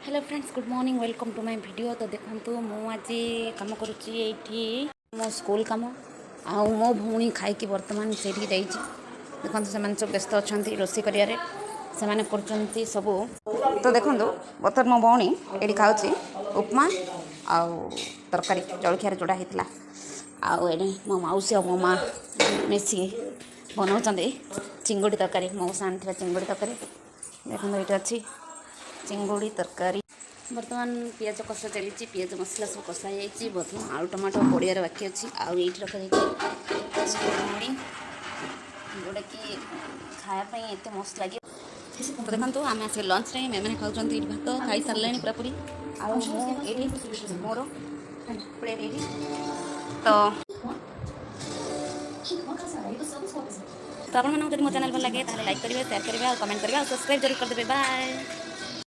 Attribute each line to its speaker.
Speaker 1: Hello friends, good morning, welcome to my video. ତ ଦେଖନ୍ତୁ, ମୁଁ ଆଜି କାମ କରୁଛି ଏଇଠି ମୋ ସ୍କୁଲ କାମ। ଆଉ ମୋ ଭଉଣୀ ଖାଇକି ବର୍ତ୍ତମାନ ସେଇଠିକି ଯାଇଛି। ଦେଖନ୍ତୁ, ସେମାନେ ସବୁ ବ୍ୟସ୍ତ ଅଛନ୍ତି ରୋଷେଇ କରିବାରେ, ସେମାନେ କରୁଛନ୍ତି ସବୁ। ତ ଦେଖନ୍ତୁ, ବର୍ତ୍ତମାନ ମୋ ଭଉଣୀ ଏଇଠି ଖାଉଛି ଉପମା ଆଉ ତରକାରୀ, ଜଳଖିଆରେ ଯୋଡ଼ା ହେଇଥିଲା। ଆଉ ଏଠି ମୋ ମାଉସୀ ଆଉ ମୋ ମା ମିଶିକି ବନାଉଛନ୍ତି ଚିଙ୍ଗୁଡ଼ି ତରକାରୀ, ମଉସା ଆଣିଥିବା ଚିଙ୍ଗୁଡ଼ି ତରକାରୀ। ଦେଖନ୍ତୁ, ଏଇଠି ଅଛି ଚିଙ୍ଗୁଡ଼ି ତରକାରୀ। ବର୍ତ୍ତମାନ ପିଆଜ କଷା ଚାଲିଛି, ପିଆଜ ମସଲା ସବୁ କଷା ହେଇଯାଇଛି। ବର୍ତ୍ତମାନ ଆଳୁ ଟମାଟୋ ପଡ଼ିବାର ବାକି ଅଛି। ଆଉ ଏଇଠି ରଖାଯାଇଛି ଚିଙ୍ଗୁଡ଼ି, ଯେଉଁଟାକି ଖାଇବା ପାଇଁ ଏତେ ମସ୍ତ ଲାଗିବ। ତ ଦେଖନ୍ତୁ, ଆମେ ଆସିକି ଲଞ୍ଚରେ ଏମାନେ ଖାଉଛନ୍ତି ଏଇଠି ଭାତ, ଖାଇସାରିଲେଣି ପୁରାପୁରି। ଆଉ ମୁଁ ଏଇଠି ମୋର ପ୍ଲେଟ୍ ଏଇଠି। ତ ଆପଣମାନଙ୍କୁ ଯଦି ମୋ ଚ୍ୟାନେଲ୍ ଭଲ ଲାଗେ, ତାହେଲେ ଲାଇକ୍ କରିବେ, ସେୟାର କରିବେ ଆଉ କମେଣ୍ଟ କରିବେ ଆଉ ସବସ୍କ୍ରାଇବ୍ ଜରୁର କରିଦେବେ। ବାଏ।